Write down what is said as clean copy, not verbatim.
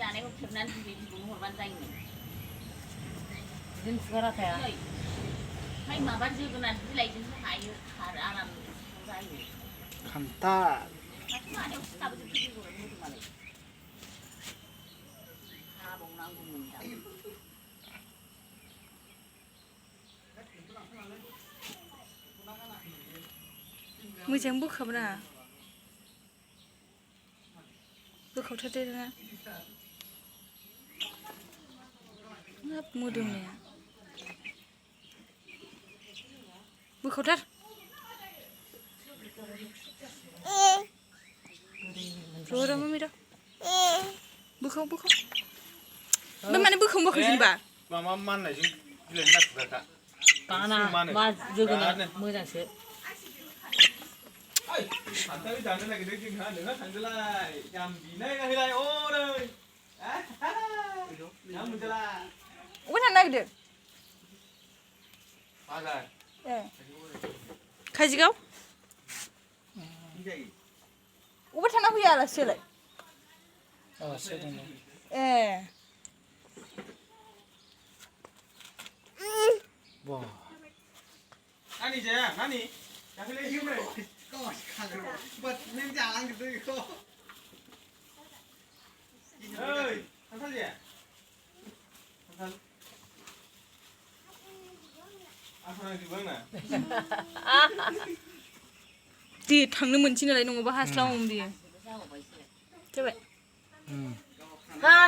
जानायखौ खेबनानै बिदिखौनो हरबानो जायोमोन बिदिनो खुगारा थाया ओमफ्राय माबा जोगोनार बिलाइजोंसो हायो आराम जायो खान्थाल माथो मानायाव सिथाबोजोबो बेगरा मोदोमालाय हाबावनांगौमोन दा मोजां बोखाब्रा बोखावथारदोना हाब मोदोमनाया बोखावथार र' मम्मी र' बोखाव ओमफ्राय माने बोखाव जेनेबा मामा माननायजों बिलाइनि दाखुराखा बाना मा जोगोनार मोजांसो खान्थाल जानो नागिरदों जोंहा नोंहा थांदोलाय जाम्बिनाय नायलाय अरै ना मोनजाला अबाव थांनो नागिरदों बाजार ए काजिगाव अबाव थांना फैया आलासियालाय ए नानि जाया नानि दाखैलाय होबाय नों जालांजोबदों बेखौ ओइ खान्थाल जाया खान्थाल आंखौ नांजोबो आंना दे थांनो मोनसै नालाय नङाबा हास्लाबामोन बियो जाबाय